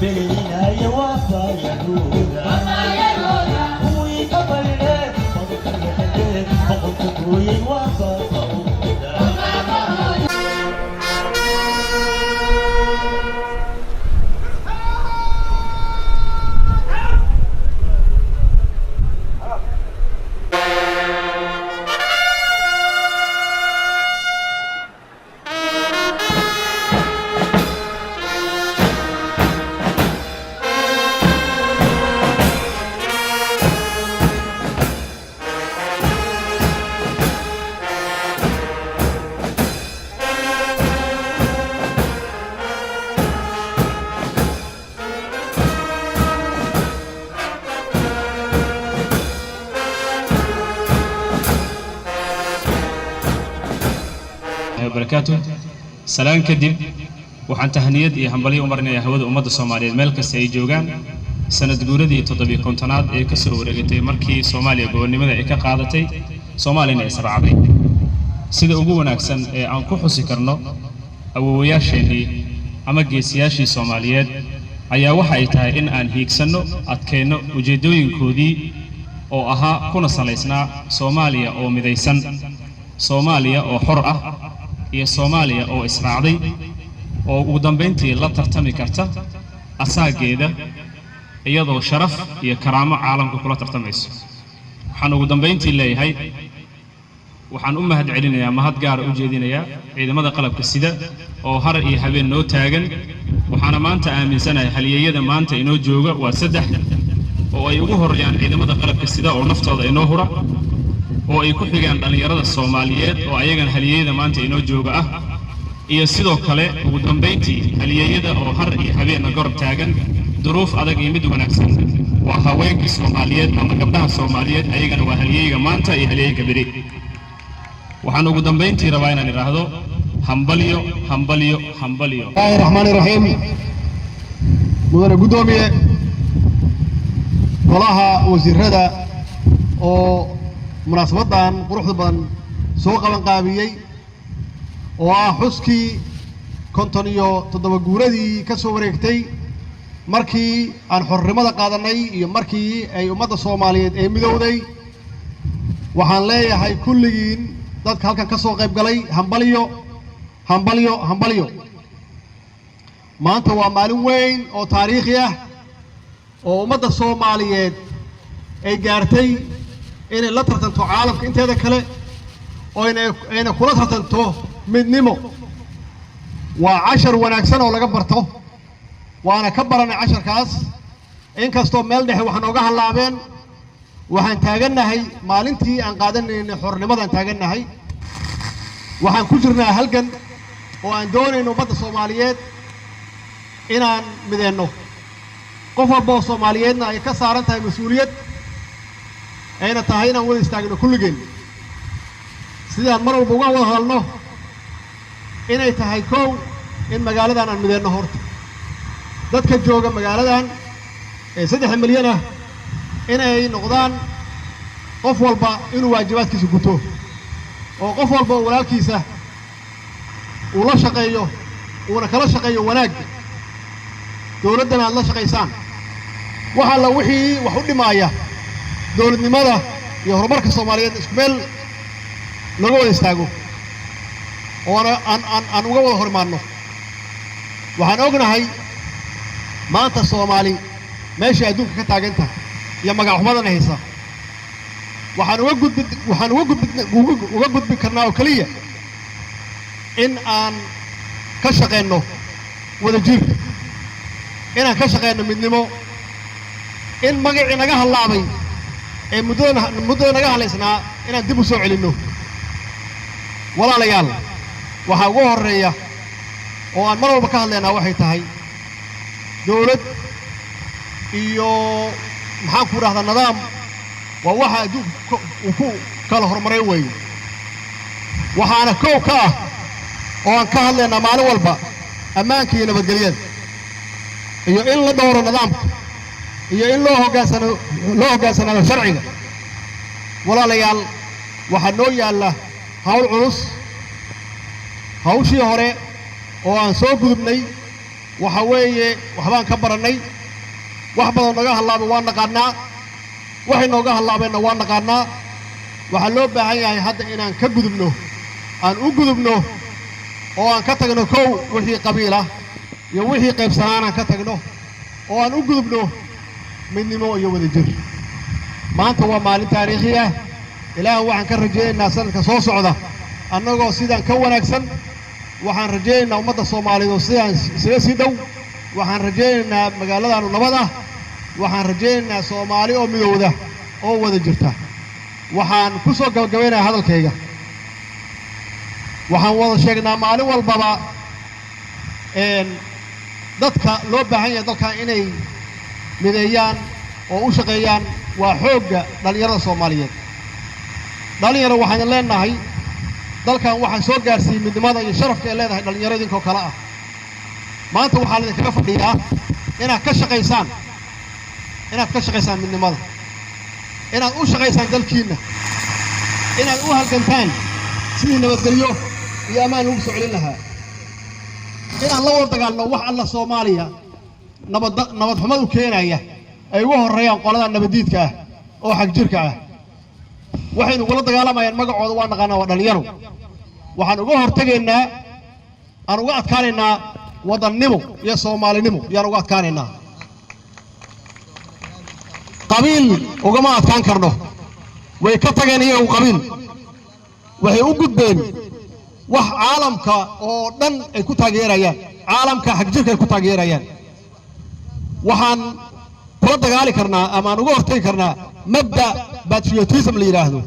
Beeninaya waa baayadooda, kuwii ka baydhe badka lexde boqolka gooyey waa baaba'ooda. Barakaatu. Salaan kadib, waxaan tahniyad iyo hambalyo u marinayaa hawada ummadda Soomaaliyeed meel kasta ay joogaan sanad guuradii 57aad ee ka soo wareegatay markii Soomaaliya gobonnimada ay ka qaadatay, Soomaaliyana israacday. Sida ugu wanaagsan ee aan ku xusi karno awowayaasheennii ama geesiyaashii Soomaaliyeed ayaa waxa ay tahay in aan hiigsanno, adkayno ujeeddooyinkoodii oo ahaa kuna salaysnaa Soomaaliya oo midaysan, Soomaaliya oo xor ah iyo Soomaaliya oo israacday oo ugu dambayntii la tartami karta asaageeda, iyadoo sharaf iyo karaamo caalamka kula tartamayso. Waxaan ugu dambayntii leeyahay, waxaan u mahad celinayaa, mahad gaara u jeedinayaa ciidamada qalabka sida oo har iyo habeen noo taagan. Waxaana maanta aaminsanahay halyeeyada maanta inoo jooga waa saddex, oo ay ugu horreeyaan ciidamada qalabka sida oo naftooda inoo hura, oo ay ku xigaan dhallinyarada Soomaaliyeed oo ayagana halyeeyada maanta inoo jooga ah, iyo sidoo kale ugu dambayntii halyeeyada oo har iyo habeenna gorob taagan duruuf adag iyo mid wanaagsan, waa haweenkii Soomaaliyeed ama gabdhaha Soomaaliyeed. Ayagana waa halyeeyga maanta iyo halyeeyga beri. Waxaan ugu dambayntii rabaa inaan idhaahdo hambalyo, hambalyo, hambalyo. Bismillahi raxmaani raxiim. Mudane guddoomiye, golaha wasiirada oo munaasabaddan quruxda badan soo qaban qaabiyey oo ah xuskii 57 guuradii ka soo wareegtay markii aan xornimada qaadanay iyo markii ay ummadda Soomaaliyeed ee midowday, waxaan leeyahay kulligiin dadka halkan ka soo qayb galay hambalyo, hambalyo, hambalyo. Maanta waa maalin weyn oo taariikhi ah oo ummadda Soomaaliyeed ay gaartay inay la tartanto caalamka inteeda kale oo ayna kula tartanto midnimo. Waa cashar wanaagsan oo laga barto, waana ka baranay casharkaas. Inkastoo meel dhexe wax nooga hallaabeen, waxaan taagannahay maalintii aan qaadanaynay xornimadaan taagannahay. Waxaan ku jirnaa halgan oo aan doonayno ummadda Soomaaliyeed inaan mideenno, qof walba oo Soomaaliyeedna ay ka saaran tahay mas-uuliyad, ayna tahay inaan wada istaagno kulligeen sidaan mar walba uga wada hadalno inay tahay kow in magaaladan aan mideenno. Horta dadka jooga magaaladan ee 3 milyan ah inay noqdaan qof walba inuu waajibaadkiisa guto, oo qof walba oo walaalkiisa uu la shaqeeyo, uuna kala shaqeeyo wanaagga dowladdana aad la shaqaysaan. Wax alla wixii wax u dhimaaya dowladnimada iyo horumarka Soomaaliyeed isku meel looga wada istaago oona aan uga wada hor imaanno. Waxaan ognahay maanta Soomaali meeshay adduunka ka taagan tahay iyo magac xumadana haysa. Waxaan uga gudbi karnaa oo keliya in aan ka shaqayno wada jir, inaan ka shaqayno midnimo, in magacii naga hallaabay ee muddada naga hadlaysnaa inaan dib u soo celinno. Walaalayaal, waxaa ugu horreeya oo aan mar walba ka hadlaynaa waxay tahay dowlad iyo, maxaan ku dhahdaa, nidaam. Waa waxa adduunka uu ku kala horumaray weeye. Waxaana kow ka ah oo aan ka hadlaynaa maalin walba ammaanka iyo nabadgelyada iyo in la dhowro nidaamka iyo in loo hoggaansanaado sharciga. Walaalayaal, waxaa noo yaalla hawl culus. Hawshii hore oo aan soo gudubnay Waxa weeye waxbaan ka barannay, wax badan nooga hallaabay waa naqaannaa, waxay nooga hallaabeenna waa naqaannaa. Waxaa loo baahan yahay hadda inaan ka gudubno, aan u gudubno oo aan ka tagno kow wixii qabiil ah iyo wixii qaybsanaan, aan ka tagno oo aan u gudubno midnimo iyo wadajir. Maanta waa maalin taariikhi ah. Ilaah waxaan ka rajaynaynaa sanadka soo socda annagoo sidaan ka wanaagsan. Waxaan rajaynaynaa ummadda Soomaaliyeed oo sidaan isaga sii dhow. Waxaan rajaynaynaa magaaladaanu nabad ah. Waxaan rajaynaynaa Soomaali oo midowda oo wada jirta. Waxaan ku soo gabagabaynayaa hadalkayga, waxaan wada sheegnaa maalin walbaba dadka loo baahan yahay dalkan inay mideeyaan oo u shaqeeyaan waa xoogga dhallinyarada Soomaaliyeed. Dhallinyaro, waxaan leenahay dalkan waxaan soo gaarsiiyey midnimada iyo sharafka ay leedahay dhallinyaro idinkoo kale ah. Maanta waxaa laidinkaga fadhiyaa inaad ka shaqaysaan midnimada, inaad u shaqaysaan dalkiinna, inaad u halgantaan sidii nabadgelyo iyo ammaan lagu soo celin lahaa, inaan la wada dagaalno wax alla Soomaaliya nabad xumad u keenaya, ay ugu horreeyaan qolada nabaddiidka ah oo xagjirka ah. Waxaynu ugula dagaalamayaan magacooda waa naqaanaa, waa dhallinyaro. Waxaan uga hortegaynaa, aan uga adkaanaynaa wadannimo iyo Soomaalinimo yaan uga adkaanaynaa. Qabiil ugama adkaan karno. Way ka tageen iyagu qabiil, waxay u gudbeen wax caalamka oo dhan ay ku taageerayaan, caalamka xagjirka ay ku taageerayaan. Waxaan kula dagaali karnaa ama aan uga hortagi karnaa mabda patriotism la yidhaahdo,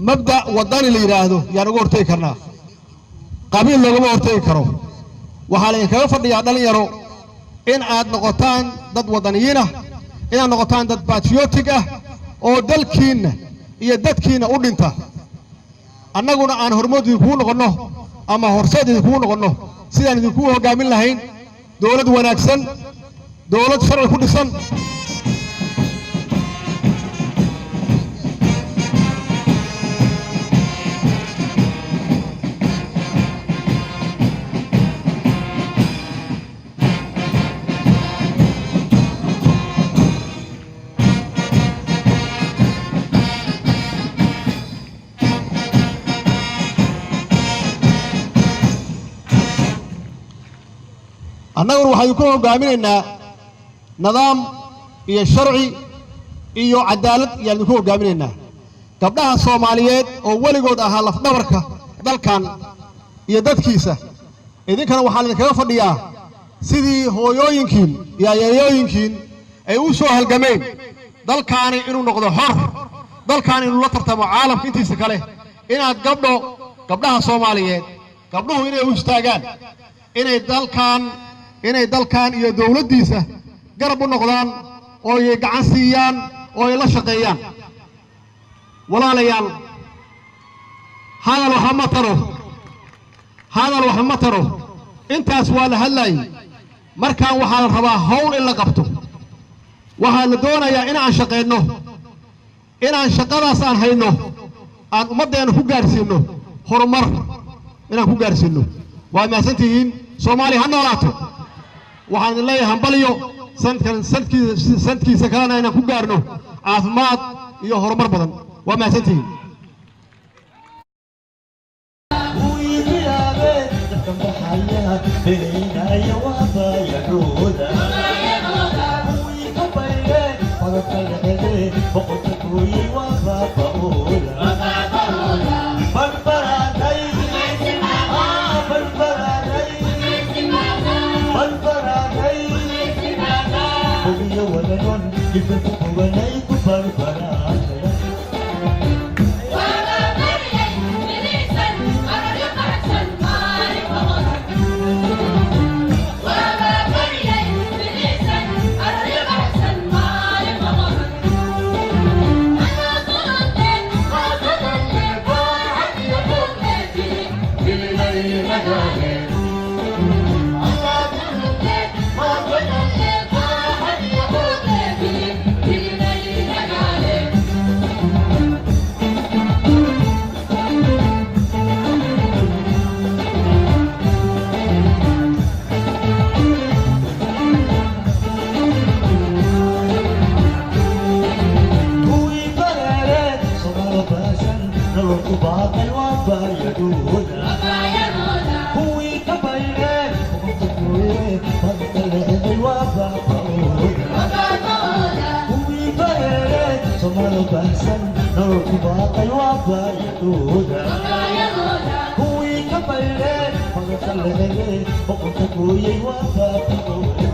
mabda wadani la yidhaahdo yaan uga hortagi karnaa. Qabiil loogama hortagi karo. Waxaa laydinkaga fadhiyaa, dhalinyaro, in aad noqotaan dad wadaniyiin ah, inaad noqotaan dad patriotic ah oo dalkiinna iyo dadkiinna u dhinta, annaguna aan hormood idinkugu noqonno ama horseed idinkugu noqonno sidaan idinkugu hoggaamin lahayn dowlad wanaagsan, dowlad sharci ku dhisan. Annaguna waxaan idinku hoggaaminaynaa nidaam iyo sharci iyo cadaalad ayaan idinku hoggaaminaynaa. Gabdhaha Soomaaliyeed oo weligood ahaa lafdhabarka dalkan iyo dadkiisa, idinkana waxaa laidinkaga fadhiyaa sidii hooyooyinkiin iyo ayeeyooyinkiin ay u soo halgameen dalkaani inuu noqdo xor, dalkaani inuu la tartamo caalamka intiisa kale, inaad gabdhaha Soomaaliyeed, gabdhuhu inay u istaagaan inay dalkan iyo dowladdiisa garab u noqdaan oo ay gacan siiyaan oo ay la shaqeeyaan. Walaalayaal, hadal waxba ma taro, hadal waxba ma taro. Intaas waa la hadlaayey. Markaan waxaa la rabaa hawl in la qabto. Waxaa la doonayaa inaan shaqayno, inaan shaqadaas aan hayno aan ummaddeena ku gaarsiinno horumar, inaan ku gaarsiinno. Waad mahadsantihiin. Soomaaliya ha noolaato. Waxaan idin leeyahay hambalyo. Sanadkan sanadkiisa kalena inaan ku gaarno caafimaad iyo horumar badan. Waa mahadsantihiin. Wuu bilaabee dadkan baxaya beenaya waa baayadhooda, kuwii ka baydhee codadka lexede boqorka gooyey waa baaba'ooda. Barbaraday, barbaraday, barbaraday, hubiyo wadanon jibka ku gubanay ku barbaraday. Malo baahsan nolol ku baaqay waa baayadooda. Kuwii ka baydhee madaxa la hele, boqonka gooyey waa baaba'ooda.